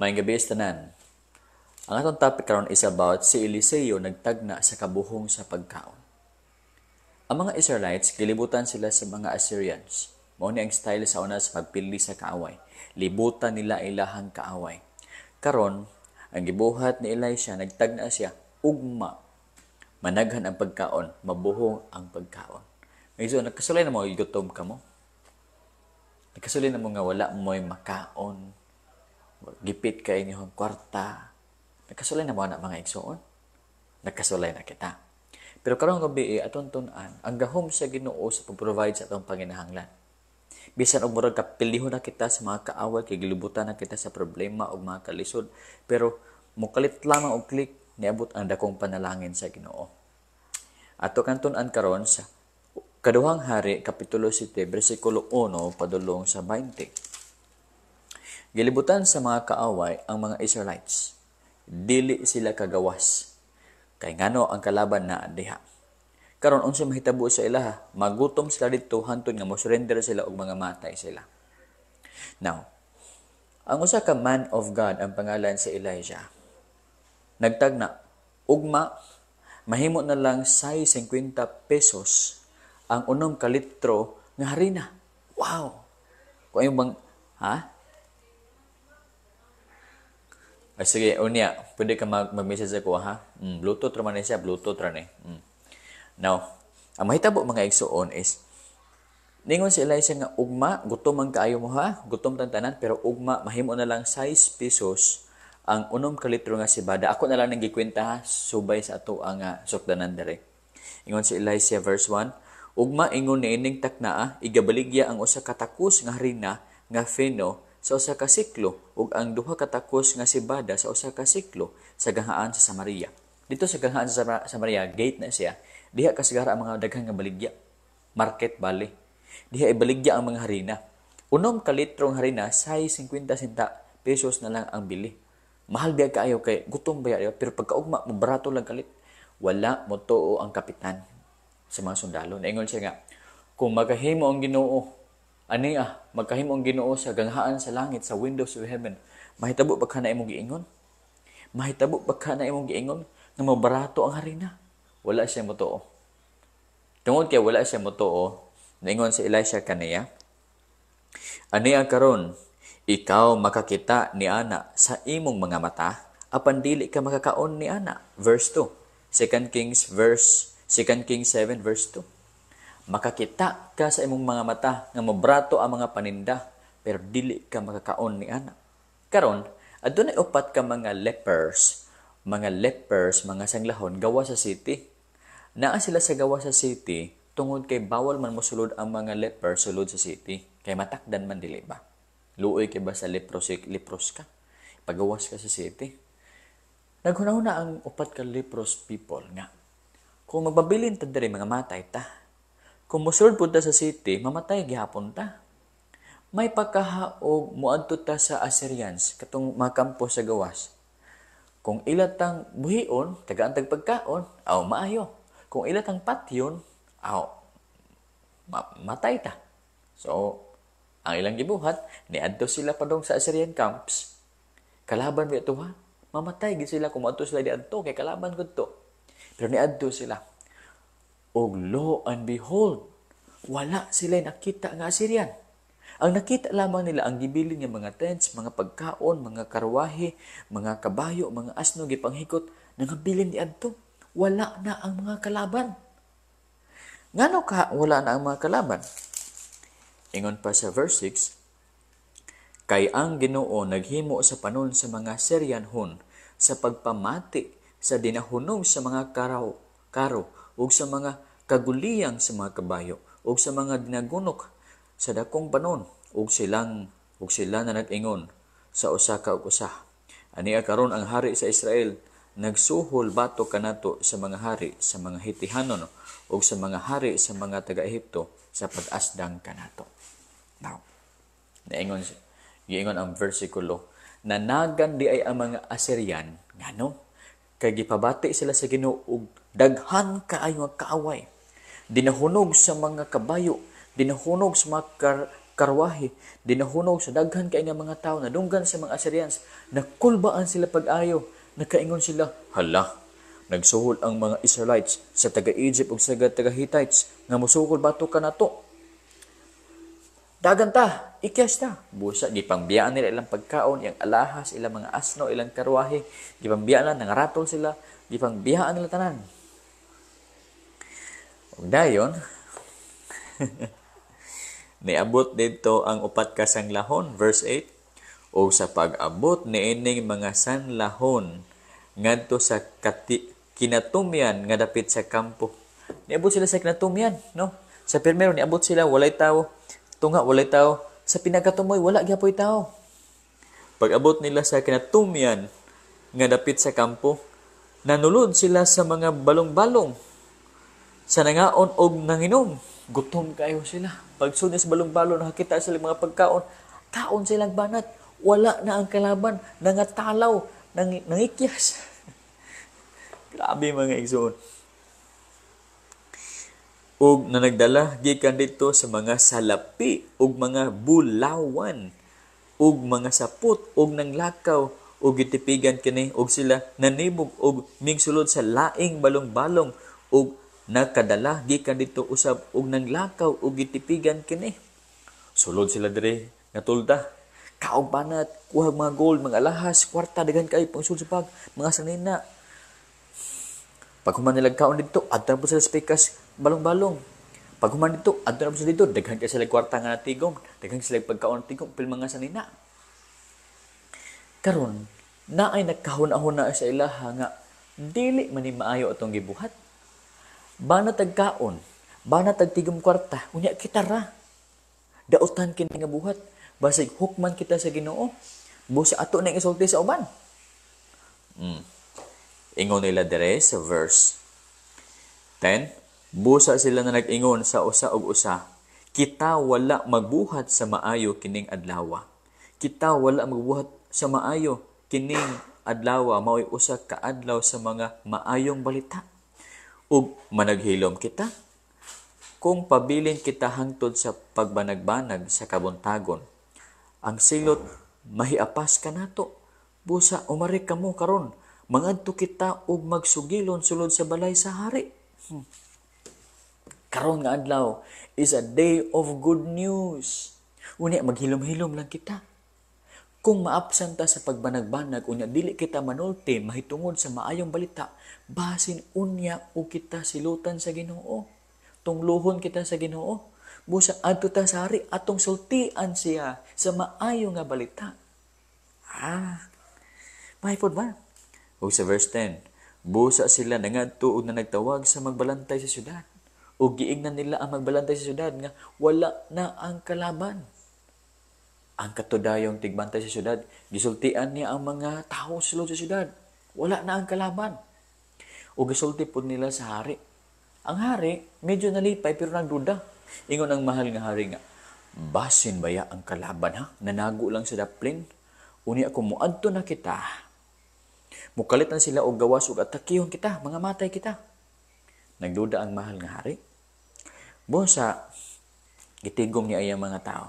Maayong gabii tanan. Ang atong topic karon is about si Eliseo nagtagna sa kabuhong sa pagkaon. Ang mga Israelites, gilibutan sila sa mga Assyrians. Mao ni ang style sa una sa pagpili sa kaaway. Libutan nila ilahang kaaway. Karon, ang gibuhat ni Elisha, nagtagna siya, ugma. Managhan ang pagkaon, mabuhong ang pagkaon. So, nagkasulay na mo, gutom ka mo. Nagkasulay na mo nga wala mo'y makaon. Gipit kay inyong kwarta. Nagkasulay na mo na, mga igsoon. Nagkasulay na kita. Pero karong gabi, atong tun-an ang gahom sa Ginoo sa pag-provide sa atong panginahanglan. Bisan og murag kapilihon na kita sa mga kaaway kay gilibutan na kita sa problema ug mga kalisod, pero mokalit lamang og click, niabot ang dakong panalangin sa Ginoo. Ato kang tun-an karon sa Kaduhang Hari kapitulo 7 bersikulo 1 padulong sa 20. Gilibutan sa mga kaaway ang mga Israelites. Dili sila kagawas. Kay ngano ang kalaban na diha. Karon, unsa mahitabo sa ilaha? Magutom sila didto hantod nga mo surrender sila og mga matay sila. Now, ang usa ka man of God, ang pangalan si Elijah. Nagtagna, ugma mahimo na lang 6.50 pesos ang 6 ka litro nga harina. Wow! Kung ayong bang, ha? Ay, sige, unya, pwede ka mag-message ako, ha? Bluetooth ra man ni siya, Bluetooth ra ni. Now, ang mahitabo, mga igsuon, is ningon si Elijah nga ugma, gutom ang kaayo mo ha, gutom tan tanan, pero ugma mahimo na lang 6 pesos ang 6 ka litro nga sibada. Ako na lang nang gikwenta ha, subay sa ato ang sukdanan dere. Ingon si Elijah, verse 1, "Ugma ingon niining taknaa, igabaligya ang 1 ka takos nga harina nga fino sa 1 ka siklo ug ang 2 ka takos nga sibada sa 1 ka siklo sa ganghaan sa Samaria." Dito sa ganghaan sa Samaria, gate na siya. Diha kasigara ang mga daghan nga baligya. Market bali. Diha ibaligya ang mga harina. 6 ka litrong harina, 6.50 sinta pesos na lang ang bili. Mahal biya kaayo kay gutom ba ya, pero pagkaugma mo barato lang kalit. Wala mo tuo ang kapitan sa mga sundalo. Naingon siya nga, kung magahimo ang Ginoo ani ah, magkahimo ang Ginoo sa ganghaan sa langit, sa windows of heaven, mahitabo ba ka na imong giingon? Mahitabo ba ka na imong giingon nga mabarato ang harina? Wala siya motuo. Tungod kay wala siya motuo, naingon si Elisha kaniya, "Ania karon, ikaw makakita ni ana sa imong mga mata, apan dili ka makakaon ni ana." Verse 2. 2 Kings 7 verse 2. Makakita ka sa imong mga mata nga mabrato ang mga paninda, pero dili ka makakaon ni ana. Karon, adunay upat ka mga lepers, mga sanglahon gawa sa city. Naa sila sa gawa sa city tungod kay bawal man mosulod ang mga lepers sulod sa city kay matakdan man, dili ba? Luoy kay ba sa leprosy, lepros ka. Pagawas ka sa city. Naghuna-huna ang upat ka leprous people nga kung magpabilin ta diri, mga matay ta. Kung mosulod pud ta sa city, mamatay gihapon ta. May pagkahaog moadto ta sa Assyrians, katong mga kampo sa gawas. Kung ila tang buhion, tagaan tag pagkaon, aw maayo. Kung ila tang patyon, aw matay ta. So, ang ilang gibuhat, niadto sila padong sa Assyrian camps. Kalaban ba ito ha? Mamatay gid sila kung moadto sila diadto kay kalaban gud to. Pero niadto sila. Og lo and behold, wala sila nakita nga Assyrian. Ang nakita lamang nila ang gibilin nga mga tents, mga pagkaon, mga karwahe, mga kabayo, mga asno gipanghikot, nangabilin diadto. Wala na ang mga kalaban. Ngano ka wala na ang mga kalaban? Ingon pa sa verse 6, "Kay ang Ginoo naghimo sa panon sa mga Syrianhon sa pagpamati sa dinahunog sa mga karaw, karo ug sa mga kaguliyang sa mga kabayo ug sa mga dinagunok sa dakong panon, ug sila na nag-ingon sa usa ka ug usa, Ania karon ang hari sa Israel nagsuhol batok kanato sa mga hari sa mga Hitihanon ug sa mga hari sa mga taga-Ehipto sa pag-asdang kanato." Now, naingon giingon ang versikulo, nanagan di ay ang mga Assyrian. Ngano? Kay gipabati sila sa Ginoo og daghan kaayo nga kaaway. Dinahunog sa mga kabayo, dinahunog sa mga karwahe, dinahunog sa daghan kay nga mga tawo, nadunggan sa mga Assyrians, nakulbaan sila pag-ayo, nakaingon sila, "Hala, nagsuhol ang mga Israelites sa taga-Egypt ug sa taga-Hittites nga mosukol batok kanato. Dagan ta, ikyas ta." Busa, gipangbiyaan nila ilang pagkaon, iyang alahas, ilang mga asno, ilang karwahe, gipangbiyaan na, nangaratol sila, gipangbiyaan nila tanan. Ug dayon, niabot dito ang upat ka sanglahon, verse 8, o sa pag-abot niining mga sanlahon ngadto sa kinatumyan nga dapit sa kampo. Niabot sila sa kinatumyan, no? Sa primero niabot sila, walay tao. Tunga, walay tao. Sa pinagkatumoy, wala gyapoy tao. Pag-abot nila sa kinatumyan nga dapit sa kampo, nanulod sila sa mga balong-balong sa nangaon og nanginom. Gutom kayo sila. Pagsulod sa balong-balong, nakakita sila mga pagkaon. Kaon silang banat. Wala na ang kalaban. Nangatalaw. Nangikyas. Grabe, mga igsoon. Ug na nagdala gikan dito sa mga salapi ug mga bulawan ug mga sapot ug nanglakaw ug gitipigan kini, ug sila nanibog og migsulod sa laing balong-balong ug nakadala gikan dito usab ug nanglakaw ug gitipigan kini. Sulod sila dire nga tulda. Kaog banat, kuha mga gold, mga alahas, kwarta, daghan kay pangsulod sa bag, mga sanina. Pag human nila kaon dito, adto na po sila sa pikas, balong-balong. Pag human dito, adto na po sila dito, daghan kay sila kwarta nga natigom, daghan sila pagkaon tigom, pil mga sanina. Karon, naay nagkahuna-huna sa ilaha nga dili man ni maayo atong gibuhat. Bana tagkaon, bana tagtigom kwarta, unya kita ra. Dautan kini nga buhat, basig hukman kita sa Ginoo. Busa ato nang isulti sa uban. Ingon nila dire sa verse 10, busa sila na nag-ingon sa usa og usa, "Kita wala magbuhat sa maayo kining adlawa. Kita wala magbuhat sa maayo kining adlawa, mao'y usa ka adlaw sa mga maayong balita. Ug managhilom kita kung pabilin kita hangtod sa pagbanagbanag sa kabuntagon. Ang silot mahiapas kanato. Busa umari kamo karon, mangadto kita og magsugilon sulod sa balay sa hari." Karon nga adlaw is a day of good news. Unya maghilom-hilom lang kita. Kung maabsan ta sa pagbanagbanag, unya dili kita manulti mahitungod sa maayong balita, basin unya og kita silutan sa Ginoo. Tungluhon kita sa Ginoo. Busa adto ta sa hari, atong sultian siya sa maayo nga balita. Mahipod ba? O sa verse 10, busa sila nangadto og nanagtawag sa magbalantay sa syudad. O giingnan nila ang magbalantay sa syudad nga wala na ang kalaban. Ang katudayong tigbantay sa syudad, gisultian niya ang mga tao sa sulod sa syudad. Wala na ang kalaban. O gisulti pod nila sa hari. Ang hari, medyo nalipay pero nagduda. Ingon ang mahal nga hari nga, "Basin baya ang kalaban ha? Nanago lang sa daplin. Unya kung muadto na kita, mukalit na sila og gawas og atakihon kita, mga matay kita." Nagduda ang mahal nga hari. Busa, gitigom niya ang mga tao.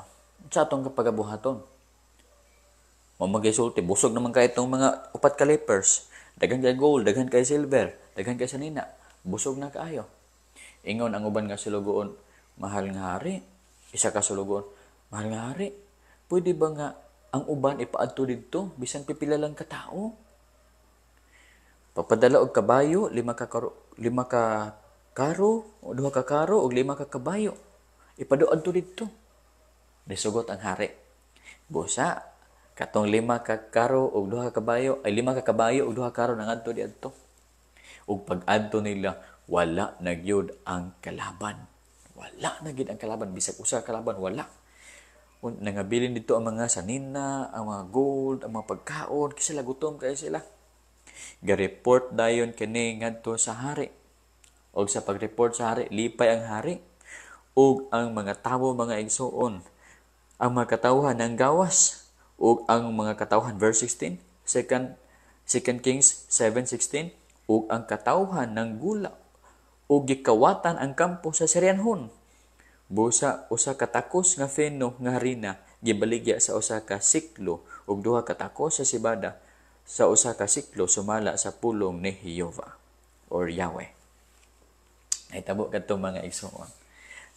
Sa atong kapagabuhaton, mamagay-sulti, busog naman kay itong mga upat ka lepers. Daghan kay gold, daghan kay silver, daghan kay sanina. Busog na kaayo. Ingon ang uban nga sulugoon, "Mahal nga hari," isa ka sulugoon, "Mahal nga hari, pwede ba nga ang uban ipaadto didto bisan pipila lang ka tao? Papadala og kabayo, lima ka karo, o duha ka karo og 5 ka kabayo. Ipaduadto didto." Nisugot ang hari. Busa katong 5 ka karo og 2 ka kabayo, ay 5 ka kabayo og 2 ka karo nangadto diadto. Ug pag-adto nila, wala na gyud ang kalaban. Wala na gyud ang kalaban, bisag usa ka kalaban wala. Nangabilin dito ang mga sanina, ang mga gold, ang mga pagkaon, kasi sila gutom kay sila. Ga-report dayon kini ngadto sa hari. Og sa pag-report sa hari, lipay ang hari ug ang mga tawo, mga igsuon, ang mga katawhan ng gawas ug ang mga katawhan, verse 16, Second Kings 7:16, ug ang katawhan ng gula ug gikawatan ang kampo sa Syrianhon. Busa usa ka takos nga feno nga harina gibaligya sa 1 ka siklo ug 2 ka takos sa sibada sa 1 ka siklo sumala sa pulong ni Jehova or Yahweh. Nahitabo kadto, mga igsoon.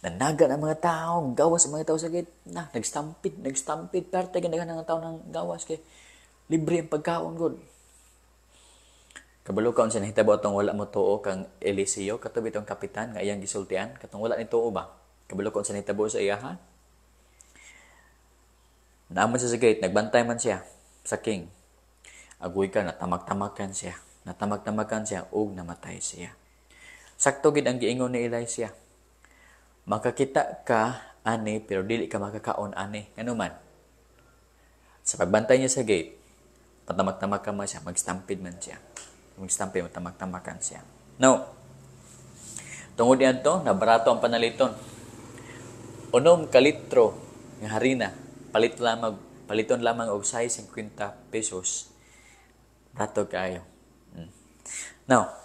Nanagan ang mga tao, gawas ang mga tao sa gate. Na, nagstampid, nagstampid. Perte gandaghan ang tao ng gawas kay libre ang pagkaon gud. Kabalo ka unsa nahitabo atong wala mo tuo kang Eliseo, kato bitong kapitan nga iyang gisultian, katong wala ni tuo ba? Kabalo ka unsa nahitabo sa iya, ha? Naaman siya sa gate, nagbantay man siya sa king. Agoy ka, natamag-tamakan siya. Natamag-tamakan siya ug namatay siya. Sakto gid ang giingon ni Elisha. Makakita ka ani pero dili ka makakaon ani. Ngano man? Sa pagbantay niya sa gate, patamag-tamakan man siya, magstampid man siya. Magstampid, matamag-tamakan siya. Now, tungod niadto, nabarato ang panaliton. 6 ka litro nga harina, paliton lamang og 6.50 pesos. Barato kaayo. Now,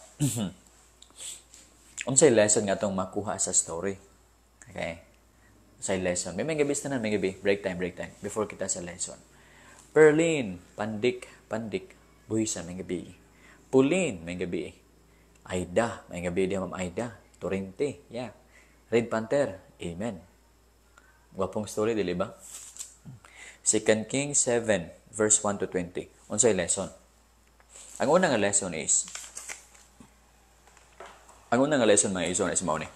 unsay lesson nga atong makuha sa story? Okay. Unsay lesson? May mga gabi na, may gabi. Break time, break time. Before kita sa lesson. Perlin, pandik, pandik. Buhisan, may gabi. Pulin, may gabi. Aida, may gabi diha, Ma'am Aida. Torrente, yeah. Red Panther, amen. Gwapong story, dili ba? 2 Kings 7, verse 1 to 20. Unsay lesson? Ang una nga lesson, mga igsoon, is mao ni.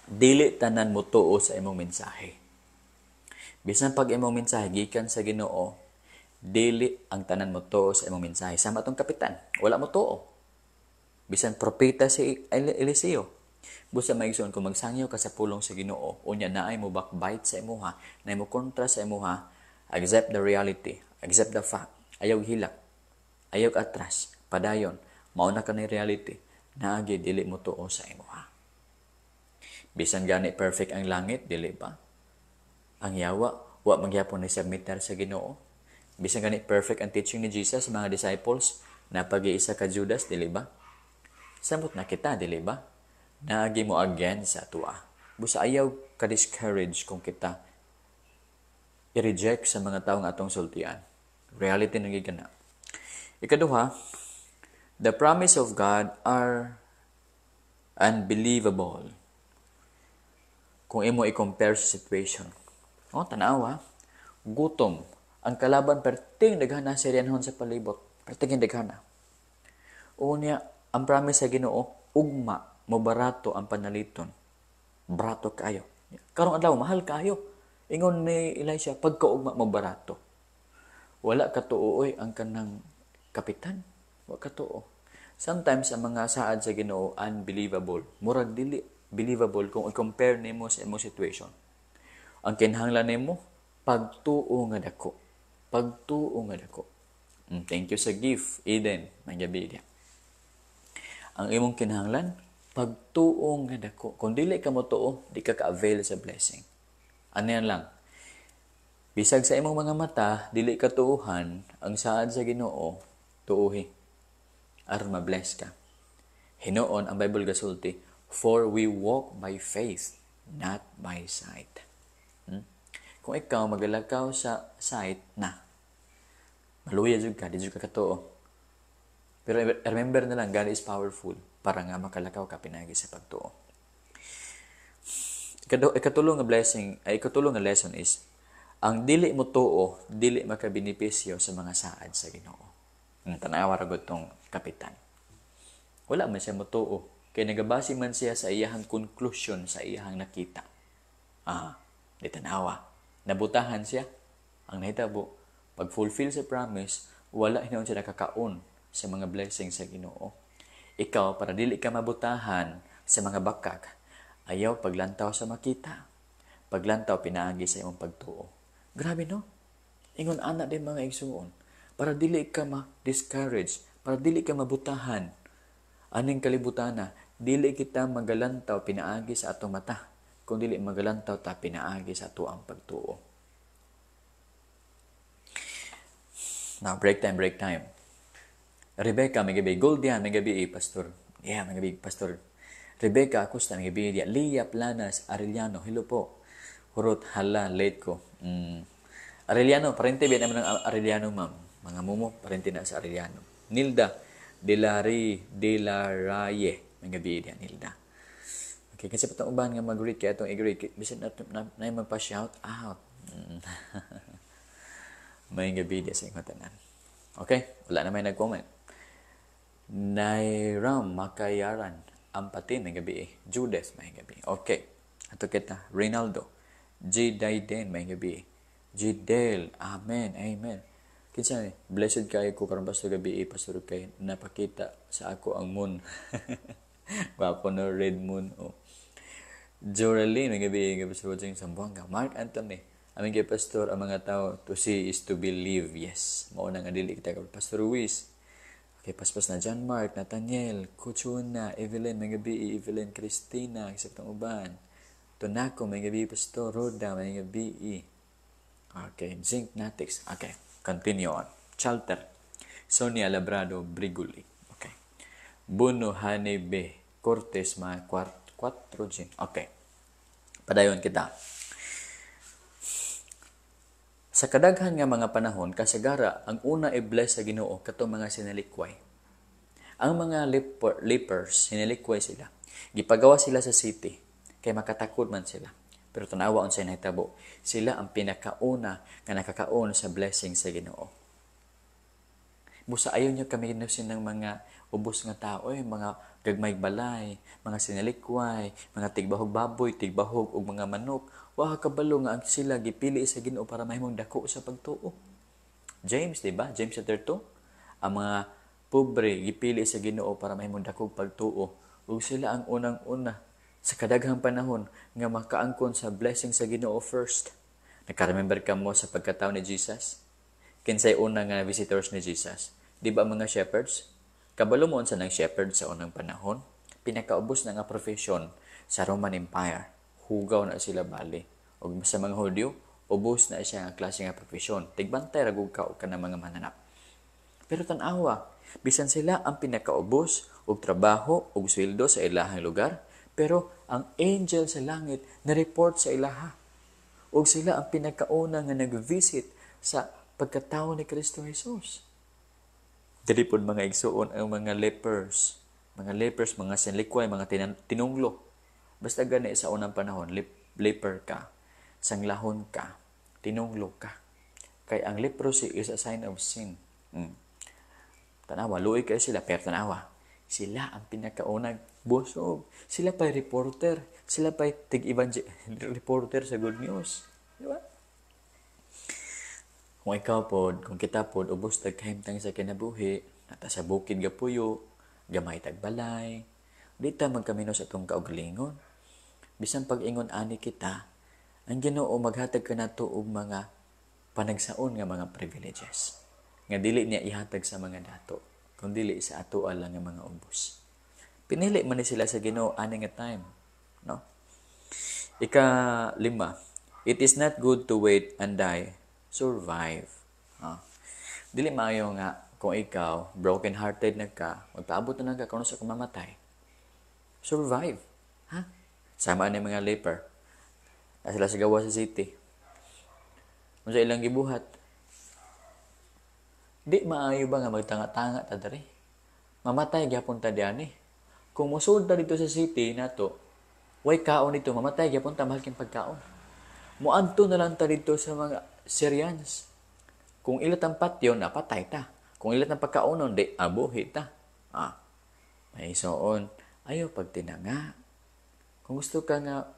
Dili tanan mo tuo sa imong mensahe. Bisan pag imong mensahe gikan sa Ginoo, dili ang tanan mo tuo sa imong mensahe. Sama tong kapitan, wala mo tuo. Bisan propeta si Eliseo. Busa, mga igsoon, kung magsangyo ka sa pulong sa Ginoo, unya naay mo backbite sa imuha, naay mo kontra sa imuha, accept the reality, accept the fact. Ayaw hilak, ayaw atras, padayon, mao na ka ni reality, naagi dili mo tuo sa imuha. Bisan gani perfect ang langit, dili ba? Ang yawa, wa magyapon ni submitter sa Ginoo. Bisan gani perfect ang teaching ni Jesus sa mga disciples, napag-iisa ka Judas, dili ba? Samot na kita, dili ba? Naagi mo again sa atoa. Busa ayaw ka discourage kung kita i-reject sa mga taong atong sultian. Reality nang gigana. Ikaduha, the promise of God are unbelievable kung imo i-compare sa situation. Oh, tanawa. Gutom. Ang kalaban perting daghana Syrianhon sa palibot. Perting daghana. Unya, ang promise sa Ginoo, ugma mo barato ang panaliton. Barato kayo. Karong adlaw mahal kayo. Ingon ni Elisha, pagkaugma mo barato. Wala katuo oy ang kanang kapitan. Wa katuo. Sometimes ang mga saad sa Ginoo unbelievable. Murag dili believable kung i-compare nimo sa imong situation. Ang kinahanglan nimo pagtuo nga dako. Pagtuo nga dako. Thank you sa gift, Eden. May gabi diya. Ang imong kinahanglan pagtuo nga dako. Kung dili ka motuo, di ka ka-avail sa blessing. Ano yan lang? Bisag sa imong mga mata, dili ka tuuhan, ang saad sa Ginoo, tuuhi. Aron ma-bless ka. Hinuon ang Bible gasulti, "For we walk by faith, not by sight." Kung ikaw magalakaw sa sight na, maluya jud ka, di jud ka katuo. Pero remember na lang, God is powerful para nga makalakaw ka pinagi sa pagtuo. Ikatulo nga blessing, ay ikatulo nga lesson is, ang dili mo tuo, dili makabenepisyo sa mga saad sa Ginoo. Ang tanawa ra gud tong kapitan. Wala man siya motuo. Kay nagabase man siya sa iyahang conclusion sa iyahang nakita. Ah, di tanawa. Nabutahan siya. Ang nahitabo, pag fulfill sa promise, wala hinuon siya nakakaon sa mga blessings sa Ginoo. Ikaw, para dili ka mabutahan sa mga bakak, ayaw paglantaw sa makita. Paglantaw pinaagi sa imong pagtuo. Grabe, no? Ingon ana din, mga igsuon. Para dili ka ma-discourage, para dili ka mabutahan. Aning kalibutana, dili kita magalantaw pinaagi sa atong mata, kung dili magalantaw ta pinaagi sa atoang pagtuo. Now, break time, break time. Rebecca, may gabi. Goldian, may gabi, eh, Pastor. Yeah, may gabi, Pastor. Rebecca Acosta, may gabi diya. Lia Planas Arellano, hello po. Hurot, hala, late ko. Arellano, parente ba naman ang Arellano, ma'am? Mga mumo, parente na sa Arellano. Nilda De La Raye, may gabi diya, Nilda. Okay, kasi patong uban nga mag-greet kaya itong i-greet, bisan na, na, na magpa-shout out. May gabi diya sa inyong tanan. Okay, wala na may nag-comment. Nairam Makayaran, Ampatin, may gabi eh. Judas, may gabi. Okay, ato kita. Reynaldo, G. Daiden, may gabi. G. Del, amen, amen. Kinsa ni? Blessed kayo ko karon, Pastor, gabi eh, Pastor, kay napakita sa ako ang moon. Gwapo no, red moon. Oh. Joraline, may gabi, gabi sa watching Zamboanga. Mark Anthony, amin kay Pastor, ang mga tao, to see is to believe. Yes, mao na nga dili kita ka Pastor Ruiz. Okay, paspas na John Mark, Nathaniel, Kuchuna, Evelyn, may gabi, Evelyn, Christina, isa pang uban. Tunako, may gabi, Pastor Roda, may gabi. Okay, Zinc Natics. Okay, continue on. Chalter, Sonia Labrado, Briguli. Okay. Buno Hanebe, Cortes, mga 4 G. Okay. Padayon kita. Sa kadaghan nga mga panahon, kasagara, ang una i-bless sa Ginoo katong mga sinalikway. Ang mga lepers, sinalikway sila. Gipagawa sila sa city, kay makatakod man sila. Pero tanawa unsay nahitabo, sila ang pinakauna nga nakakaon sa blessing sa Ginoo. Busa ayaw nyo kami ginusin ng mga ubos nga tao, eh, mga gagmay balay, mga sinalikway, mga tigbahog baboy, tigbahog og mga manok. Wa ka kabalo nga ang sila gipili sa Ginoo para mahimong dako sa pagtuo. James, di ba? James chapter 2. Ang mga pobre gipili sa Ginoo para mahimong dako pagtuo. Ug sila ang unang-una sa kadaghang panahon nga makaangkon sa blessing sa Ginoo first. Naka-remember ka mo sa pagkatao ni Jesus? Kinsay una nga visitors ni Jesus? Di ba mga shepherds? Kabalo mo unsa nang shepherd sa unang panahon? Pinakaubos na nga profesyon sa Roman Empire. Hugaw na sila bali. Og sa mga Hudyo, ubos na siya nga klase nga profesyon. Tigbantay ra gud ka og kanang mga mananap. Pero tan-awa, bisan sila ang pinakaubos og trabaho og sweldo sa ilahang lugar, pero ang angel sa langit na-report sa ilaha. Og sila ang pinakauna nga nag-visit sa pagkatao ni Kristo Jesus. Dili pod, mga igsuon, ang mga lepers. Mga lepers, mga sinlikway, mga tinunglo. Basta gani sa unang panahon, leper ka, sanglahon ka, tinunglo ka. Kay ang leprosy is a sign of sin. Tanawa, luoy kayo sila, pero tanawa, sila ang pinakaunang busog. Sila pa'y reporter. Sila pa'y tig-evangel reporter sa good news. Di ba? Kung ikaw pod, kung kita pod, ubos tag kahimtang sa kinabuhi, nata sa bukid gapuyo, gamay tag balay, di ta magkamino sa atong kaugalingon. Bisan pag-ingon ani kita, ang Ginoo maghatag kanato og mga panagsaon nga mga privileges nga dili niya ihatag sa mga dato, kun dili sa ato lang nga mga ubos. Pinili man ni sila sa Ginoo ani nga time, no? Ika lima, it is not good to wait and die, survive. Ha? Dili maayo nga kung ikaw broken hearted na ka, magpaabot na lang ka kung sa kamamatay. Survive. Ha? Sama ni mga leper. Na sila sa gawa sa city. Unsa ilang gibuhat? Di maayo ba nga magtanga-tanga ta diri? Mamatay gyapon ta diani. Kung mosulod ta dito sa city nato, way kaon dito, mamatay gyapon ta, mahal king pagkaon. Moadto na lang ta dito sa mga Syrians. Kung ila tang patyon, napatay ta. Kung ila tang pagkaonon, di abuhi ta. Ah, may isuon, ayaw pagtinanga. Kung gusto ka nga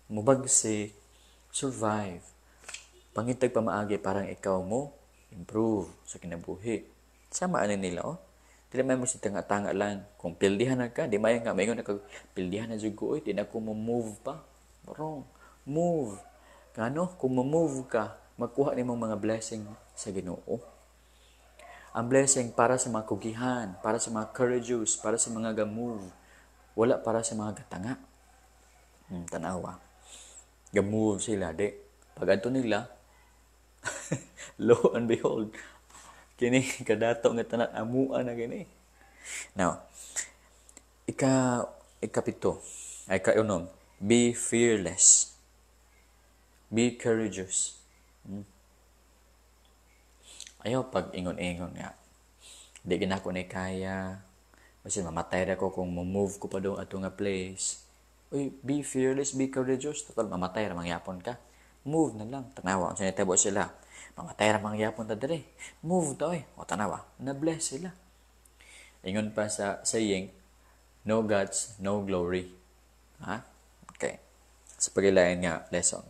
mubagsik, survive. Pangitag pamaagi parang ikaw mo improve sa kinabuhi. Sama ani nila, oh. Dili man mo si tanga-tanga lang. Kung pildihan na ka, di may nga maingon na ka, pildihan na jud ko, oy, di na ko mo move pa. Wrong. Move. Ngano? Kung mo-move ka, magkuha nimong mga blessing sa Ginoo. Ang blessing para sa mga kugihan, para sa mga courageous, para sa mga ga-move. Wala para sa mga gatanga. Tanawa. Ga-move sila, di. Pag adto nila, lo and behold, kini kadato nga tanan amua na kini. Now, ika Ikapito, ay kaunom, be fearless. Be courageous. Ayaw pag ingon-ingon nga di ginako ni kaya, kasi mamatay ra ko kung mo-move ko pa do ato nga place. Uy, be fearless, be courageous. Total, mamatay ra mangyapon ka. Move na lang. Tanawa, unsa nitabo sila? Mamatay ra mangyapon ta diri. Move ta oy. O tanawa, na-bless sila. Ingon pa sa saying, no guts, no glory. Ha? Okay. Sa pagilain nga lesson.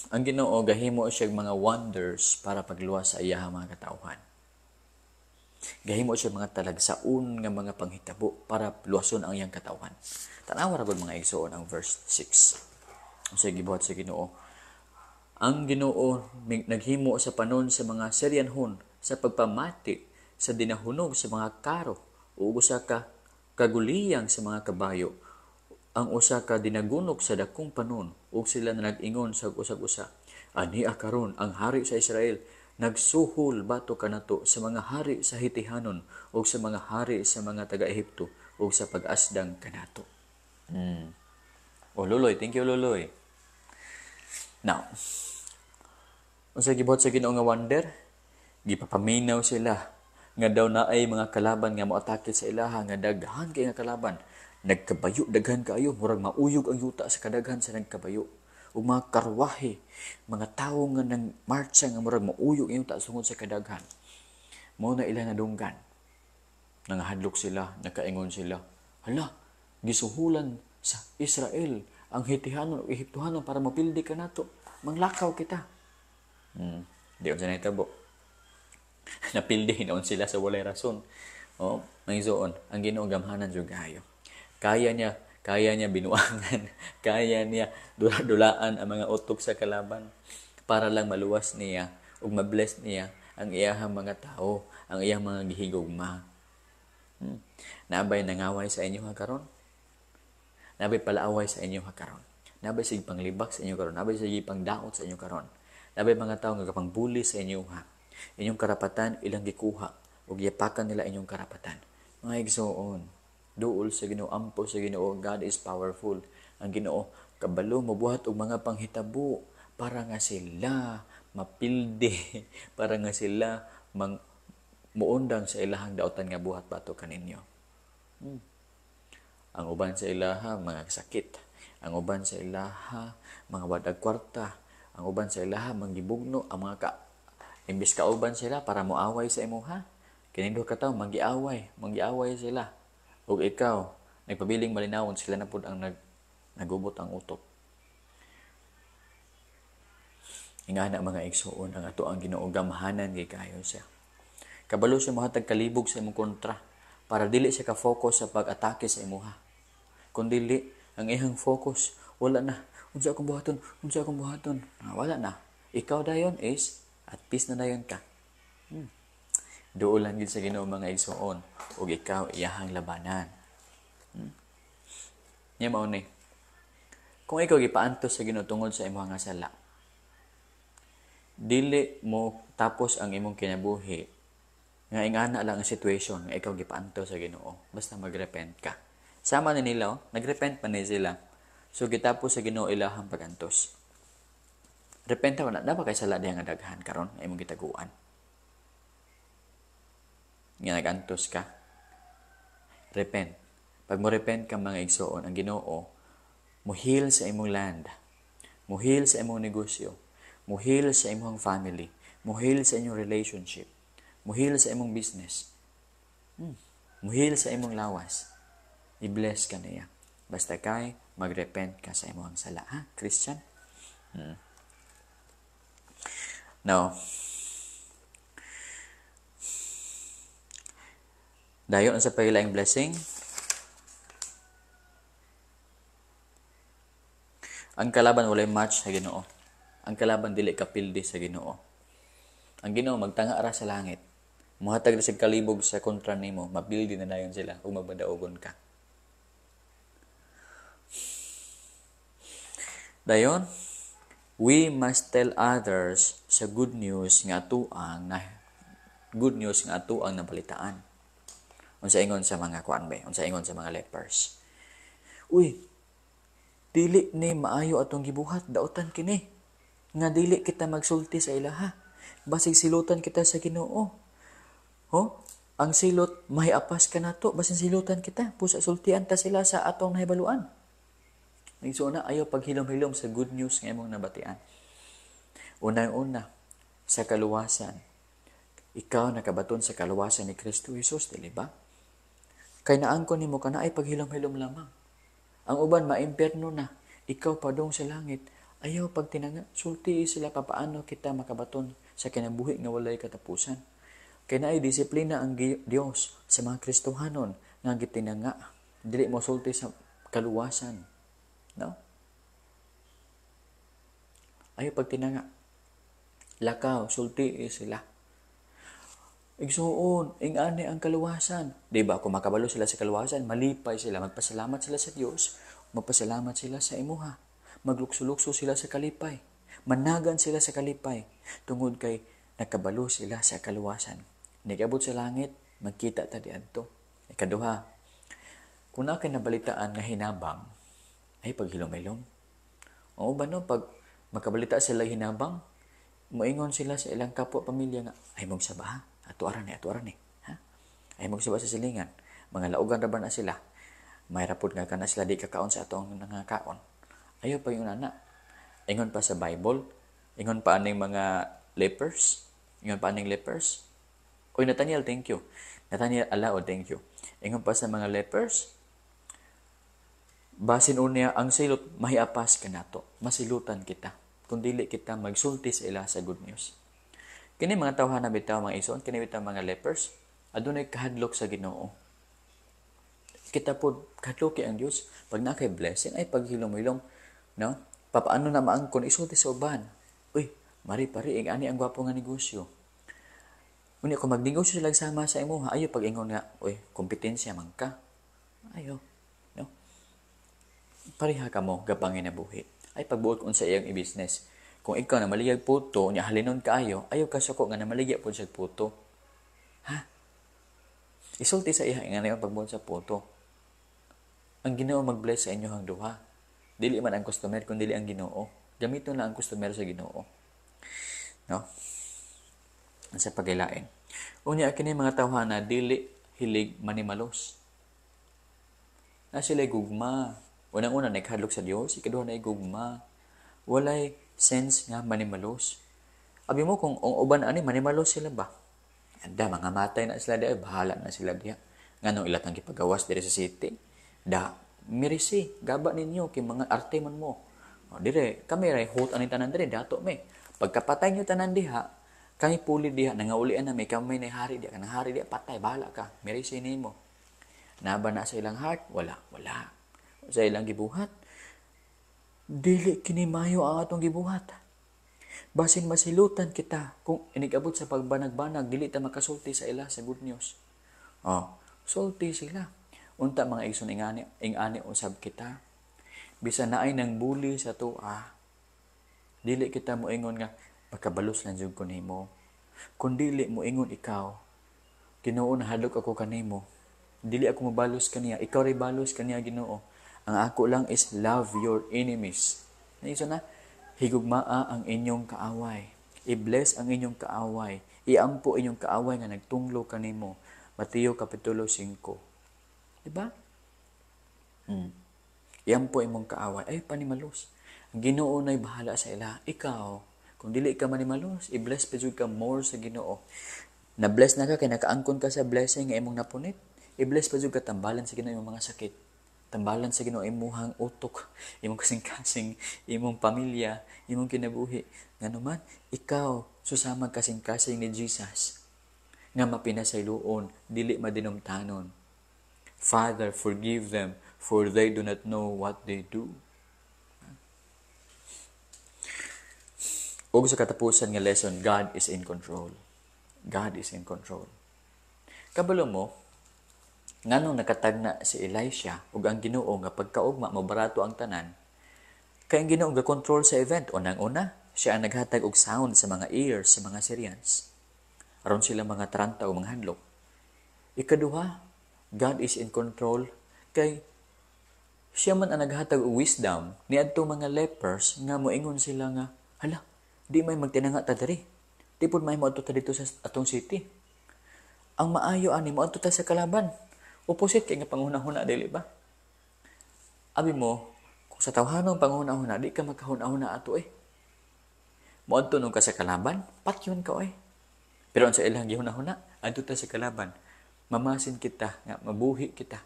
Ang Ginoo gahimo siya mga wonders para pagluwas sa iyahang mga katawhan. Gahimo siya mga talagsaon nga mga panghitabo para luwason ang iyang katawhan. Tanawa ra gud, mga igsoon, ang verse 6. Unsay gibuhat sa Ginoo? Ang Ginoo naghimo sa panon sa mga Syrianhon sa pagpamati sa dinahunog sa mga karo ug usa ka kaguliyang sa mga kabayo, ang usa ka dinagunok sa dakong panon, ug sila na nag-ingon sa usag-usa, "Ania karon ang hari sa Israel nagsuhol batok kanato sa mga hari sa Hitihanon ug sa mga hari sa mga taga-Ehipto ug sa pag-asdang kanato." Oh, Luloy, thank you, Luloy. Now, unsa gibuhat sa Ginoo nga wonder? Gipapaminaw sila nga daw naay mga kalaban nga moatake sa ilaha, nga daghan kay nga kalaban. Nagkabayo, daghan kaayo, murag mauyog ang yuta sa kadaghan sa nagkabayo. Ug mga karwahe, mga tawo nga nang marcha nga murag mauyog ang yuta sungod sa kadaghan. Mao na ila nadunggan. Nangahadlok sila, nakaingon sila, "Hala, gisuhulan sa Israel ang Hitihanon ug Ehiptohanon para mapildi kanato. Manglakaw kita." Di unsa nahitabo? Napildi noon sila sa walay rason. Oh, mga, ang Ginoo gamhanan jud kaayo. Kaya niya binuangan, kaya niya dula-dulaan ang mga utok sa kalaban para lang maluwas niya ug mabless niya ang iyahang mga tao, ang iyang mga gihigugma. Nabay nangaway sa inyo ha karon? Nabay palaaway sa inyo ha karon? Nabay sige panglibak sa inyo karon? Nabay sige pangdaot sa inyo karon? Nabay mga tao nga kapangbuli sa inyo ha? Inyong karapatan ilang gikuha ug giyapakan nila inyong karapatan. Mga igsoon, duol sa Ginoo, ampo sa Ginoo. God is powerful. Ang Ginoo kabalo mobuhat og mga panghitabo para nga sila mapildi, para nga sila mang muundang sa ilahang daotan nga buhat batok kaninyo. Ang uban sa ilaha mga sakit, ang uban sa ilaha mga wadag kwarta, ang uban sa ilaha manggibugno, ang mga ka imbis kauban sila para moaway sa imuha, kining duha ka tawo manggiaway, manggiaway sila. Ug ikaw nagpabiling malinawon, sila na pud ang nagubot ang utok. Ingana, mga igsuon, ang ato ang Ginoo gamhanan kay kayo siya. Kabalo siya mohatag kalibog sa imong kontra para dili siya ka-focus sa pag-atake sa imuha. Kung dili, ang iyang focus, wala na. Unsa akong buhaton? Unsa akong buhaton? Ah, wala na. Ikaw dayon is at peace na dayon ka. Duol lang gid sa Ginoo, mga igsuon, ug ikaw iyahang labanan. Nya mao ni. Kung ikaw gipaantos sa Ginoo tungod sa imong nga sala, dili mo tapos ang imong kinabuhi nga ingana lang ang situation nga ikaw gipaantos sa Ginoo. Basta magrepent ka. Sama ni nila, oh, nagrepent pa ni sila. So gitapos sa Ginoo ilahang pagantos. Repent ka na, dapat kay sala diha nga daghan karon nga imong gitaguan. Nga nagantos ka. Repent. Pag mo repent ka, mga igsoon, ang Ginoo muheal sa imong land, muheal sa imong negosyo, muheal sa imong family, muheal sa inyong relationship, muheal sa imong business, muheal sa imong lawas. I-bless ka niya. Basta kay magrepent ka sa imong sala, ha, Christian? Now, dayon sa pagilaing blessing, ang kalaban walay match sa Ginoo. Ang kalaban dili kapildi sa Ginoo. Ang Ginoo magtanga ra sa langit. Muhatag ra sa kalibog sa kontra nimo, mapildi na dayon sila ug mabadaogon ka. Dayon, we must tell others sa good news nga atuang na good news nga atuang nabalitaan. Unsa ingon sa mga kuan ba? Unsa ingon sa mga lepers? Uy, dili ni maayo atong gibuhat, dautan kini. Nga dili kita magsulti sa ilaha. Basig silutan kita sa Ginoo. Ho? Ang silot mahiapas kanato, basin silutan kita, pusa sultian ta sila sa atong nahibaluan. So na ayaw paghilom-hilom sa good news nga imong nabatian. Unang-una sa kaluwasan. Ikaw nakabaton sa kaluwasan ni Kristo Jesus, dili ba? Kay naangkon nimo kana ay paghilom-hilom lamang. Ang uban maimpierno na, ikaw padung sa langit. Ayaw pagtinanga, sulti sila papaano kita makabaton sa kinabuhi nga walay katapusan. Kay naay disiplina ang Dios sa mga Kristohanon nga gitinanga, dili mo sulti sa kaluwasan. No? Ayaw pagtinanga. Lakaw, sulti sila. Igsuon, ingani ang kaluwasan. Di ba, kung makabalo sila sa kaluwasan, malipay sila, magpasalamat sila sa Dios, magpasalamat sila sa imuha. Maglukso-lukso sila sa kalipay. Managan sila sa kalipay. Tungod kay nakabalo sila sa kaluwasan. Nigabot sa langit, magkita ta diadto. Ikaduha, kung na kay nabalitaan nga hinabang, ay paghilom-hilom. Oo ba no, pag makabalita sila hinabang, moingon sila sa ilang kapwa pamilya nga, ay magsaba ha, atuaran ni, ha? Ay magsaba sa silingan, mga laugan ra ba na sila, may rapod nga kana sila di kakaon sa atong nangakaon. Ayaw pa yung nana. Ingon pa sa Bible, ingon pa aning mga lepers, ingon pa aning lepers. Oy Nathaniel, thank you. Nathaniel Alao, thank you. Ingon pa sa mga lepers, basin unya ang silot mahiapas kanato, masilutan kita kung dili kita magsulti sa ila sa good news. Kini mga tawhana bitaw mga ison, kini bitaw mga lepers, adunay kahadlok sa Ginoo. Kita pod kahadloki ang Dios pag naa kay blessing ay paghilom-hilom, no? Papaano na maangkon isulti sa uban. Uy, mari pari ing ani ang gwapo nga negosyo. Unya kung magnegosyo sila sama sa imuha, ayo pag-ingon nga, uy, kompetensya man ka. Ayo, no? Pareha ka mo gapanginabuhi. Ay pagbuot kung sa iyang i-business. Kung ikaw na maligya puto, unya halinon kaayo, ayaw ka suko nga na maligya pud siya puto. Ha? Isulti sa iya nga ang pagbuot sa puto. Ang Ginoo mag-bless sa inyo ang duha. Dili man ang customer kun dili ang Ginoo. Gamiton lang ang customer sa Ginoo. No? Sa paghilain. Unya kini mga tawhana dili hilig manimalos. Na sila gugma. Unang-una naghadlok sa Dios, ikaduha na gugma. Walay sense nga manimalos. Abi mo kung ang uban ani manimalos sila ba? Anda mga matay na sila diha, bahala na sila diha. Nganong ilatang gipagawas diri sa city? Da mirisi, gaba ninyo kay mga arte man mo. O, dire kami ray hot ani tanan dire dato me. Pagkapatay nyo tanan diha, kami puli diha nangaulian na may kami ni hari diha, kanang hari diha patay bahala ka. Mirisi nimo. Naba na sa ilang heart? Wala, wala. Sa ilang gibuhat, dili kini mayo ang atong gibuhat. Basin masilutan kita kung inigabot sa pagbanag-banag, dili ta makasulti sa ila sa good news. Oh, sulti sila. Unta mga igsoon ingani, ingani usab kita. Bisan naay nang buli sa tuwa, dili kita moingon nga makabalos lang jud ko nimo. Kung dili moingon ikaw, Ginoo nahadlok ako kanimo. Dili ako mobalos kaniya, ikaw ray balos kaniya Ginoo. Ang ako lang is love your enemies. Naiso na, higugmaa ang inyong kaaway. I-bless ang inyong kaaway. Iampo inyong kaaway nga nagtunglo kanimo. Mateo Kapitulo 5. Diba? Iampo imong kaaway. Ay, panimalos. Ang Ginoo na'y bahala sa ila. Ikaw, kung dili ka manimalos, i-bless pa jud ka more sa Ginoo. Na-bless na ka, kay nakaangkon ka sa blessing nga imong napunit. I-bless pa jud ka, tambalan sa Ginoo imong mga sakit. Tambalan sa Ginoo imuhang utok, imong kasing-kasing, imong pamilya, imong kinabuhi. Nganuman, ikaw susama kasing-kasing ni Jesus nga mapinasayloon, dili madinumtanon. Father, forgive them, for they do not know what they do. Ug sa katapusan nga lesson, God is in control. God is in control. Kabalo mo, nganong nakatagna si Elisha ug ang Ginoo nga pagkaugma mobarato ang tanan, kay ang Ginoo ga-control sa event. Unang-una, siya ang naghatag og sound sa mga ears sa mga Syrians aron sila mga taranta o mga hadlok. Ikaduha, God is in control kay siya man ang naghatag og wisdom niadto mga lepers nga moingon sila nga, "Hala, di may magtinanga ta diri. Di pud may moadto ta dito sa atong city. Ang maayo ani, moadto ta sa kalaban." Opposite kay nga panghuna-huna, dili ba? Abi mo, kung sa tawhanong panghuna-huna, di ka makahuna-huna ato eh. Moadto nung ka sa kalaban, patyon ka oy. Pero ang sa ilang gihuna-huna, adto ta sa kalaban. Mamasin kita, nga mabuhi kita.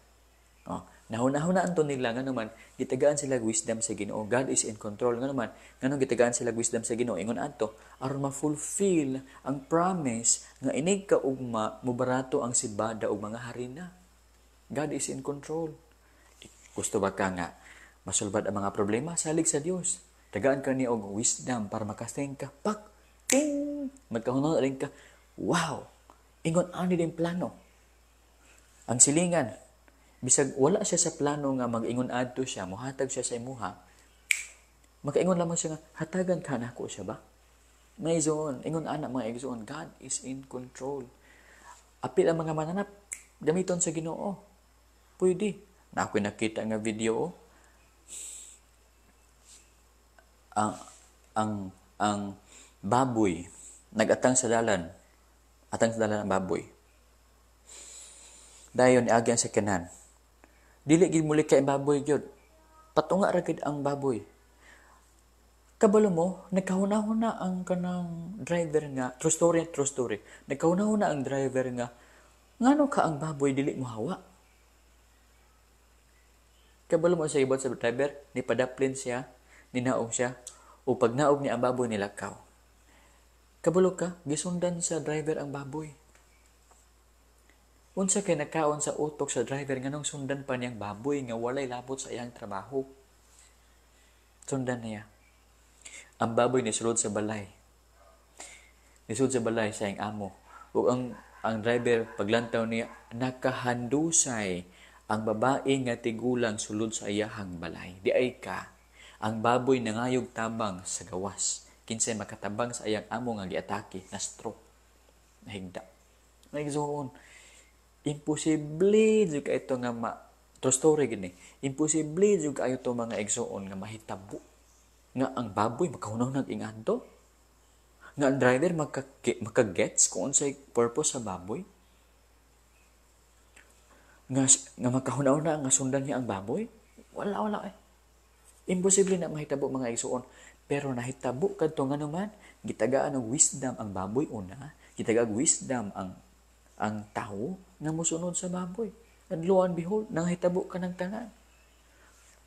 Oh, nahuna-hunaan to nila nga naman gitagaan sila wisdom sa Ginoo. God is in control nga naman nganong gitagaan sila wisdom sa Ginoo ingon adto aron ma-fulfill ang promise nga inig ka ugma mobarato ang sibada ug mga harina. God is in control. Gusto ba ka nga masulbad ang mga problema? Salig sa Dios. Tagaan ka niya og wisdom para makathink ka. Pak! Ting! Magkahuna rin ka. Wow! Ingon ani din plano. Ang silingan, bisag wala siya sa plano nga mag-ingon adto siya, mohatag siya sa imuha, makaingon lamang siya nga, "Hatagan ka nako siya ba?" May igsoon, ingon ana mga igsoon, God is in control. Apil ang mga mananap, gamiton sa Ginoo. Pwede. Na ako'y nakita nga video, ang baboy nagatang sa dalan, atang sa dalan ang baboy. Dayon niagi ang sakyanan. Dili gid muli kay baboy gyud. Patunga ra gid ang baboy. Kabalo mo, nagkahuna-huna ang kanang driver nga, true story, true story. Nagkahuna-huna ang driver nga, ngano ka ang baboy dili mo hawa? Kabalo mo sa ibot sa driver, ni padaplin siya, ninaog siya, o pag naog niya ang baboy nilakaw. Kabalo ka, gisundan sa driver ang baboy. Unsa kay nakaon sa utok sa driver nganong sundan pa niyang baboy nga walay labot sa iyang trabaho? Sundan niya. Ang baboy nisulod sa balay. Nisulod sa balay sa iyang amo. Ug ang driver paglantaw niya, nakahandusay ang babae nga tigulang sulod sa iyahang balay. Di ay ka, ang baboy nangayog tabang sa gawas. Kinsay makatabang sa iyang amo nga giatake, na stroke, nahigda. Naigsoon, imposible jud kaayo ito nga true story gini. Imposible jud kaayo to mga igsoon nga mahitabo nga ang baboy makahunaw ng ingadto. Nga ang driver maka-gets kung unsay purpose sa baboy. Nga makahunaw na nga sundan niya ang baboy. Wala, wala eh. Imposible na mahitabo mga igsoon. Pero nahitabo kadto nga naman, gitagaan og wisdom ang baboy una, gitagaan og wisdom ang tawo nga mosunod sa baboy. And lo and behold, nangahitabo ka ng tanan.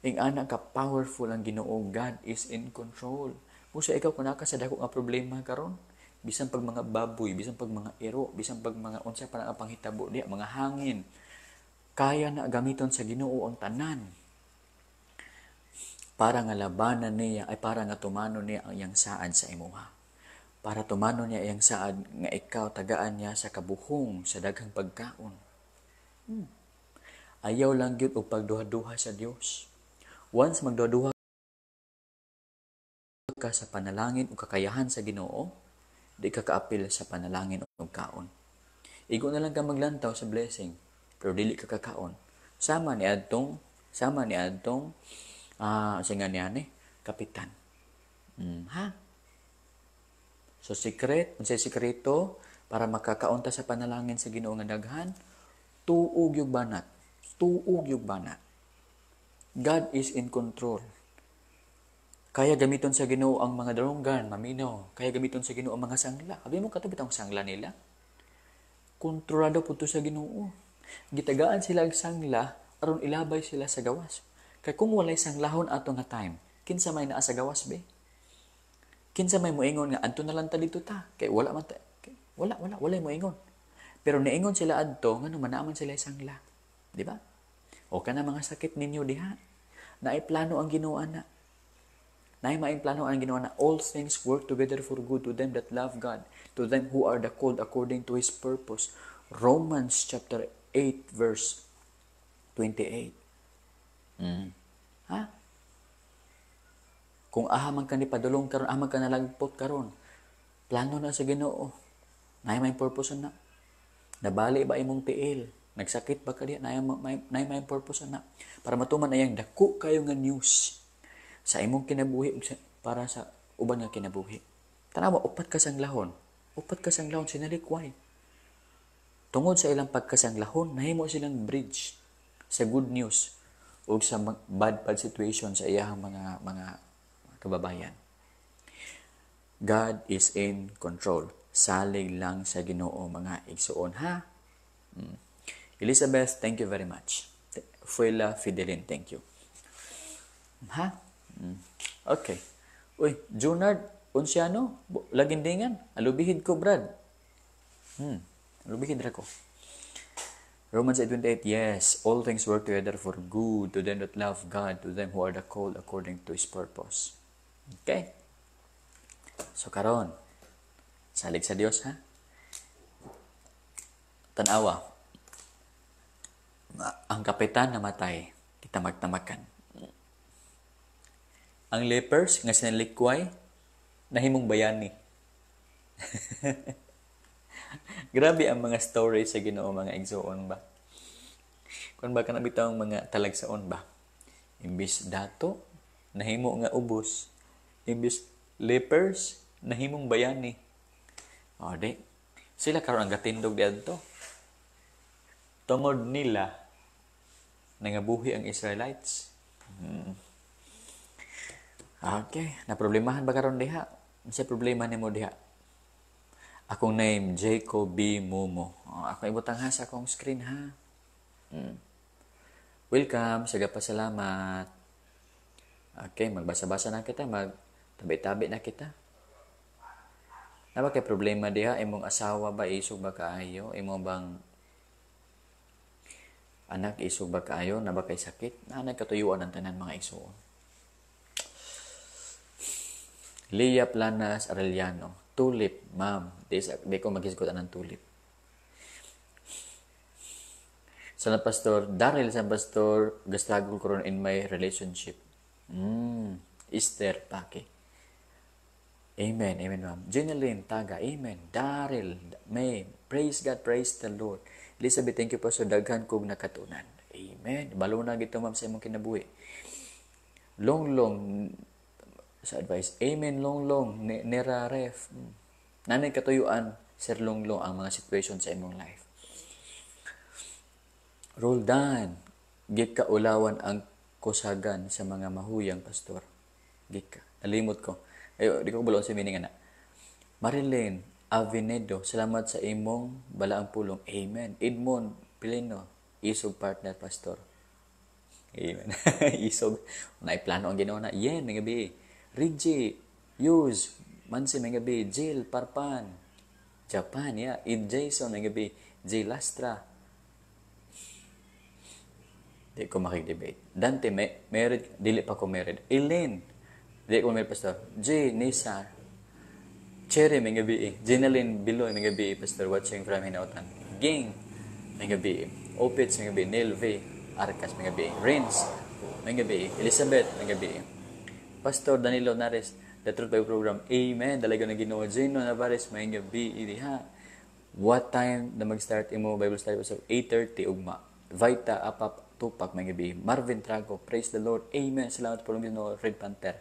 Ing ana ka powerful ang Ginoo, God is in control. Busa ikaw kung naa ka sa dako nga problema karon, bisan pag mga baboy, bisan pag mga iro, bisan pag mga unsa pa ang panghitabo diha, mga hangin, kaya na gamiton sa Ginoo ang tanan para nga labanan niya ay para nga tumano niya ang iyang saad sa imuha. Para tumano niya iyang saad nga ikaw tagaan niya sa kabuhong sa daghang pagkaon. Ayaw lang gyud og pagduha-duha sa Dios. Once magduha-duha ka sa panalangin o kakayahan sa Ginoo, di ka kaapil sa panalangin o kaon. Igo na lang ka maglantaw sa blessing, pero dili ka kakaon. Sama ni adtong sa nga niya ni kapitan. Ha? So secret, unsay sekreto para makakaon ta sa panalangin sa Ginoo nga daghan? Tuog yung banat. Tuog yung banat. God is in control. Kaya gamiton sa Ginoo ang mga daronggan, maminaw. Kaya gamiton sa Ginoo ang mga sangla. Abi mo kato bitang sangla nila. Kontrolado pud to sa Ginoo. Gitagaan sila og sangla aron ilabay sila sa gawas. Kay kung walay sanglahon ato nga time, kinsa may naa sa gawas be? Kinsa may moingon nga adto na lang ta dito ta? Kay wala man ta, kay wala wala walay moingon. Pero niingon sila adto ngano man naa man sila sangla. Di ba? O kana mga sakit ninyo diha. Naay plano ang Ginoo ana. Naay maayong plano ang Ginoo na all things work together for good to them that love God, to them who are the called according to His purpose. Romans chapter 8 verse 28. Ha? Kung aha man ka ni padulong karon, aha man ka nalagpot karon, plano na sa Ginoo. Naay may purpose na. Nabali ba imong tiil? Nagsakit ba ka diha, naay may purpose ana para matuman ayang dako kayo nga news sa imong kinabuhi ug para sa uban nga kinabuhi. Tanawa, upat ka sanglahon. Upat ka sanglahon sinalikway. Tungod sa ilang pagkasanglahon, nahimo silang bridge sa good news ug sa bad bad situation sa iyahang mga kababayan. God is in control. Salig lang sa Ginoo, mga igsuon, ha. Elizabeth, thank you very much. Fuela Fidelin, thank you. Ha? Okay. Uy, Junard Unciano, Lagindingan, alubihid ko, Brad. Alubihid ra ko. Romans 8:28, yes, all things work together for good to them that love God, to them who are the called according to His purpose. Okay? So karon, salig sa Dios, ha? Tanawa, ang kapitan namatay, kita magtamakan. Ang lepers nga sinalikway, nahimong bayani. Grabe ang mga story sa Ginoo, mga igsuon ba. Kung ba kana bitaw ang mga talagsaon ba. Imbis dato, nahimo nga ubos. Imbis lepers, nahimong bayani. O di, sila karon ang gatindog diadto. Tungod nila, nangabuhi ang Israelites. Okay, naproblemahan ba karon diha? Unsa problema nimo diha? Akong name, Jacob B. Momo. Oh, ako ibutang ha sa akong screen, ha. Welcome, sige, pasalamat. Okay, magbasa-basa na kita, mag tabi-tabi na kita. Naa ba kay problema diha? Imong asawa ba, isog ba kaayo? Imo bang anak, isog ba kaayo? Naa ba kay sakit? Naa katuyuan ang tanan, mga igsuon. Leah Planas Arellano. Tulip, ma'am. Di ko maghisgot ng tulip. Sana Pastor Daryl, sa Pastor, gastruggle ko ron in my relationship. Esther Paki. Amen. Amen, ma'am. Jeneline Taga. Amen. Daryl May. Praise God. Praise the Lord. Elizabeth, thank you po sa daghan kog nakatunan. Amen. Balo na gito, ma'am, sa imong kinabuhi. Long long sa advice. Amen, long long. Nera ref. Nanay katuyuan, Sir Long Long, ang mga situation sa imong life. Roldan, gika ulawan ang kusagan sa mga mahuyang, Pastor. Gika. Nalimot ko. Ay, di ko kabalo sa meaning ana. Marilyn Avenedo, salamat sa imong balaang pulong. Amen. Edmond Pilino, isog partner, Pastor. Amen. Isog. Naiplano ang Ginoo na. Yen, mga gabi. Reggie, Yuz, Mansi, mga gabi. Jill, Parpan. Japan, yeah. Ed Jason, mga gabi. J. Lastra. Di ko makik-debate. Dante, may, married, dili pa ko married. Elaine, di ko married, Pastor. J. Nisa, Cherry, may gabi. Jenaline Biloy, may gabi, Pastor, watching from Hinautan. Ging, may gabi. Opitz, may gabi. Neil V. Arcas, may gabi. Rins, may gabi. Elizabeth, may gabi. Pastor Danilo Nares, The Truth Bible Program. Amen. Dalaga na Ginoo. Gino Navares, may gabi. Diha. What time na mag-start imo Bible study, Pastor? 8:30 ugma. Vita Apap Tupak, may gabi. Marvin Trago, praise the Lord. Amen. Salamat po ng Ginoo. Red Panther.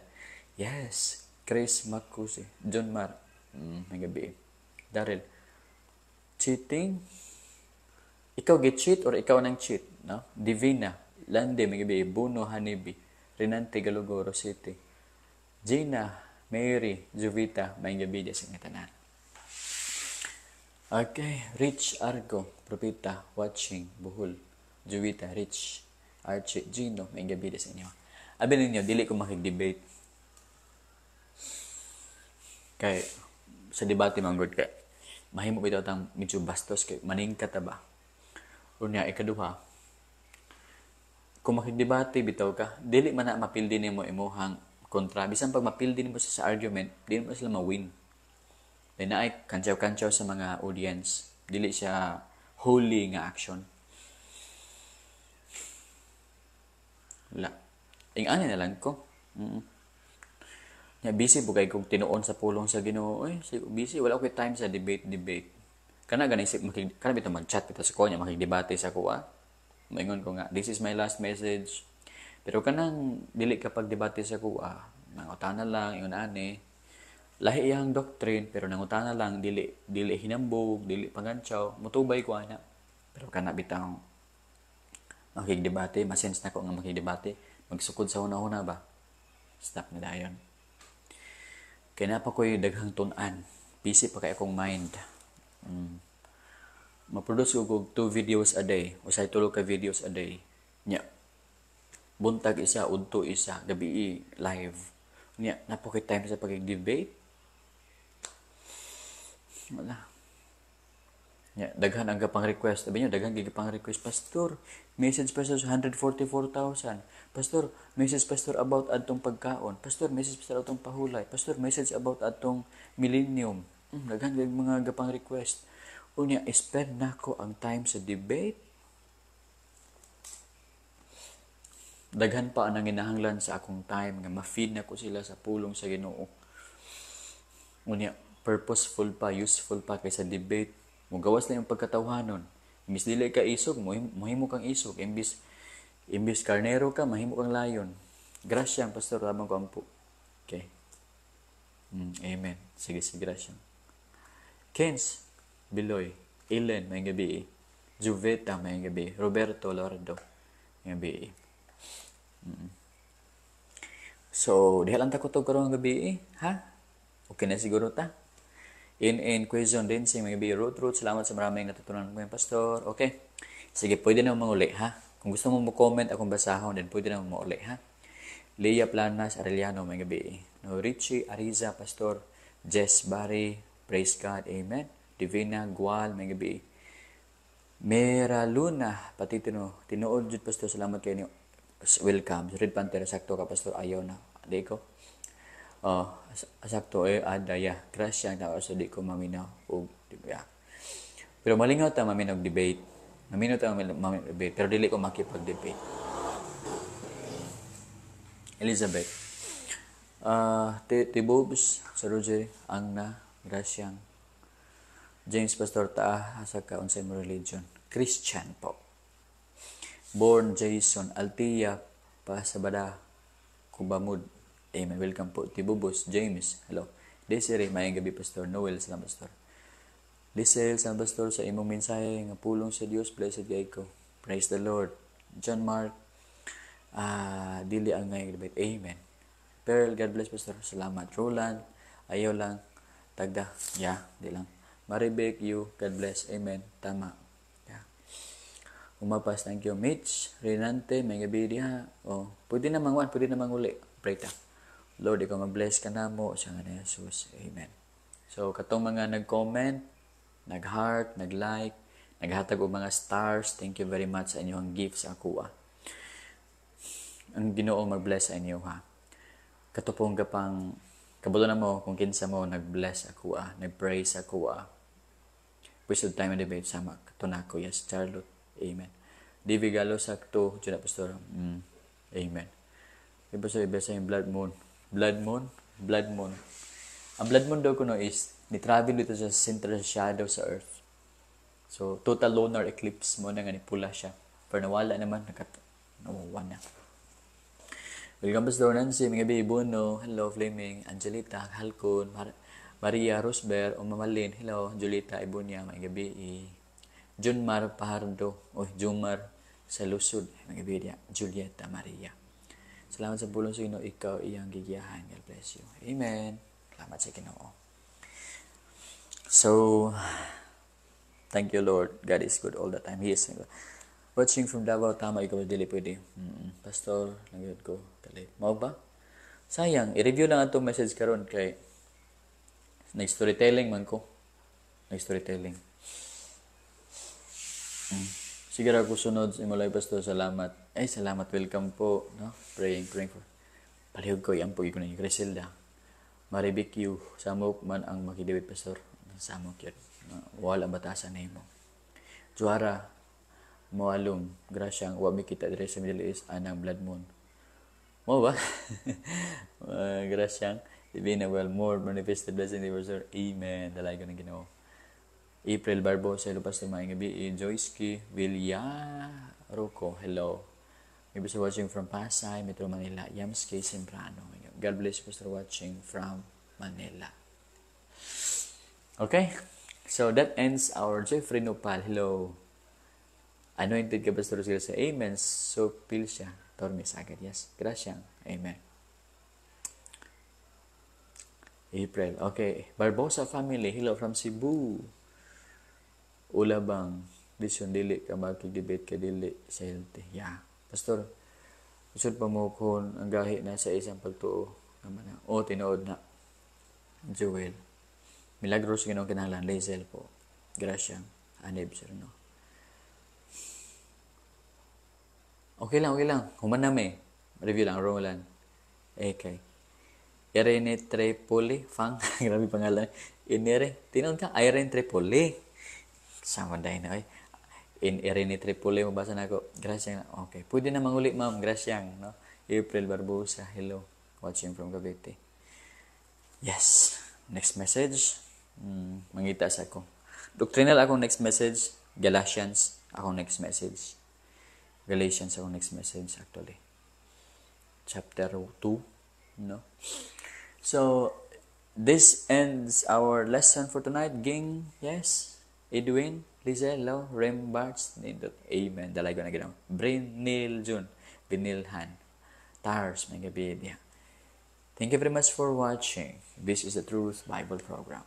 Yes. Chris Makusi. John Mar. May gabi. Daryl. Cheating? Ikaw get cheat or ikaw nang cheat? No? Divina. Lande, may gabi. Buno Hanibi. Renante Galugoro City. Gina, Mary, Jovita, may gabi di sa tanan. Okay, Rich Argo, Propita, watching, Buhol, Jovita, Rich, Archie, Gino, may gabi di sa inyo. Abi ninyo, dili ko makig-debate. Kay, sa debate man gud kay, mahimo bitaw tang medyo bastos kay maningka ta ba. Unya, ikaduha, kung makigdebate bitaw ka, dili man na mapildi nimo imuhang kontra. Bisan pag mapildi nimo sa argument, dili mo sila ma-win. Then naay kantsaw-kantsaw sa mga audience. Dili siya holy nga action. Wala. Ing-ani na lang ko. Nya busy po kay kog tinuon sa pulong sa Ginoo. Oy, busy wala koy time sa debate debate. Kana gani si makig kana bitaw mag-chat bitaw sa kuha niya, makigdebate sa kuha. Moingon ko nga, "This is my last message." Pero kanang dili ka pagdebate sa kuha, nangutana lang ingon ani, lahi iyang doctrine pero nangutana lang, dili dili hinambog, dili pangantsaw, mutubay ko ana. Pero kana bitaw makigdebate, masense na ko nga makigdebate, magsukod sa huna-huna ba? Stop na dayon. Kay naa pa ko'y daghang tun-an. Busy pa kay akong mind. Ma-produce ko og 2 videos a day, usahay tulo ka videos a day. Nya, buntag isa, udto isa, gabi live. Nya, naa pa ko'y time sa pagig-debate? Wala. Nya, daghan ang gapang request. Sabi niyo, daghan gyud pang request. "Pastor, message, Pastor, sa 144,000. Pastor, message, Pastor, about adtong pagkaon. Pastor, message, Pastor, atong pahulay. Pastor, message about atong millennium." Daghan gyud mga gapang request. Unya, spend nako ang time sa debate. Daghan pa ang nanginahanglan sa akong time nga ma-feed nako sila sa pulong sa Ginoo. Unya, purposeful pa, useful pa kaysa debate. Mugawas lang yung pagkatawhanon. Imbis dili ka isog, mohimo kang isog. Imbis karnero ka, mahimo kang layon. Grasya, Pastor, lamang ko ampo. Okay. Amen. Sige, sige, grasya. Kens, Biloy, Ellen, may gabi. Juveta, may gabi. Roberto Lordo, may gabi. So, diha lang ta kutob karong gabi, ha? Okay na siguro ta. In Quezon din si mga gabi. Ruth Ruth, salamat sa maraming natutunan ko yung Pastor. Okay. Sige, pwede na manguli, ha? Kung gusto mo mo-comment akong basahon, then pwede na mo uli, ha? Leah Planas Arellano, may gabi. No, Richie Ariza, Pastor. Jess Barry, praise God, amen. Divina Gual, may gabi. Mera Luna, pati tino, tinuod jud, Pastor, salamat kayo niyo. Welcome. Red Panther, sakto ka, Pastor, ayaw na. Di ko. Oh, sakto eh, ada ya. Grasya ang tao sa di ko maminaw og di ba? Pero malingaw ta maminaw og debate. Maminaw ta maminaw og debate, pero dili ko makipag-debate. Elizabeth. Tibobs sa Roger ang na grasyang James. Pastor, taa asa ka, unsay mo religion? Christian po. Born Jason Altia Pasabada Kubamud. Amen. Welcome po. Tibubos James. Hello. Desiree, maayong gabi, Pastor Noel, salamat, Pastor. Lisel, salamat, Pastor, sa imong mensahe nga pulong sa Dios, blessed kay ko. Praise the Lord. John Mark, dili ang ngay debate. Amen. Pearl, God bless, Pastor. Salamat. Roland, ayaw lang. Tagda. Yeah, di lang. Maribek, you, God bless. Amen. Tama. Yeah. Umapas, thank you. Mitch, Renante, may gabi diha. Oh, pwede na mangwan, pwede na manguli. Pray ta. Lord, ikaw mag-bless ka na mo sa nga ni Jesus. Amen. So, katong mga nag-comment, nag-heart, nag-like, naghatag og mga stars, thank you very much sa inyong gifts sa ako. Ang Ginoo mag-bless sa inyo, ha. Katupong ka pang kabalo na mo kung kinsa mo nag-bless ako, nag-praise ako. Wasted time and debate sama kato nako. Yes, Charlotte. Amen. Divi Galo, sakto jud na, Pastor. Amen. Iba sa iba sa yung blood moon. Blood moon? Blood moon. Ang blood moon daw kuno is ni travel dito sa center sa shadow sa Earth. So, total lunar eclipse mo na nga ni pula siya. Pero nawala naman, nawawa na. Welcome, Pastor Nancy, mga Bono, hello, Flaming, Angelita, Halcon, Maria Rosber, Umamalin, hello, Julita Ibunya, mga gabi, Junmar Pajardo, oh, Jumar sa Lusod, mga gabi diya, Julieta Maria. Salamat sa pulong sa Ginoo, ikaw iyang gigiyahan. God bless you. Amen. Salamat sa Ginoo. So, thank you, Lord. God is good all the time. He is watching from Davao. Tama, ikaw dili pwede. Pastor, nagyod ko. Kali. Mao ba? Sayang, i-review lang atong message karon kay nag-storytelling man ko. Nag-storytelling. Sige ra ko sunod sa imo live, Pastor. Salamat. Ay, salamat. Welcome po. No? Praying, praying for. Palihog ko, yan po ko ninyo. Griselda. Maribik you. Samok man ang makidebate, Pastor. Samok yun. Wala batasan na imo. Juara. Moalum. Grasyang. Wa mi kita dire sa Middle East. Anang blood moon. Mo ba? Grasyang. Divina well more manifested blessing the Pastor. Amen. Dalay ko ng Ginoo. April Barbosa, hello, Pastor, maayong gabi. Joyce K. Villarocco, hello. Maybe sa watching from Pasay, Metro Manila. Yams K. Sembrano. God bless you, Pastor, watching from Manila. Okay? So that ends our Jeffrey Nopal. Hello. Anointed ka, Pastor, sa Amen. So, pil siya. Torme agad. Yes. Gracias. Amen. April. Okay. Barbosa family. Hello from Cebu. Ulabang. Vision dili ka makig-debate ka dili sa healthy. Yeah. Pastor, usod pa mo kung ang gahi na sa isang pagtuo. Naman na. O, tinuod na. Joel. Milagros Ginoong kinahanglan. Lazel po. Gracias. Anib, sir, no? Okay lang, okay lang. Human na may. Review lang, Roland. Okay. Irene Tripoli. Fang. Grabe pangalan. Inere. Tinon ka? Irene Tripoli. Sama dahil na. Ay. In Irene Tripoli, mabasa na ako. Gracias. Okay. Pwede na manguli, ma'am. Gracias. No? April Barbosa. Hello. Watching from Cavite. Yes. Next message. Mangita sa ako. Doctrinal akong next message. Galatians. Akong next message. Galatians akong next message actually. Chapter 2. No? So, this ends our lesson for tonight. Ging, yes. Edwin, Lizelle, hello. Rem Barts, nindot. Amen. Dalay ko na ginawa. Brain Neil Jun, Binilhan, Tars, may gabi. Thank you very much for watching. This is the Truth Bible Program.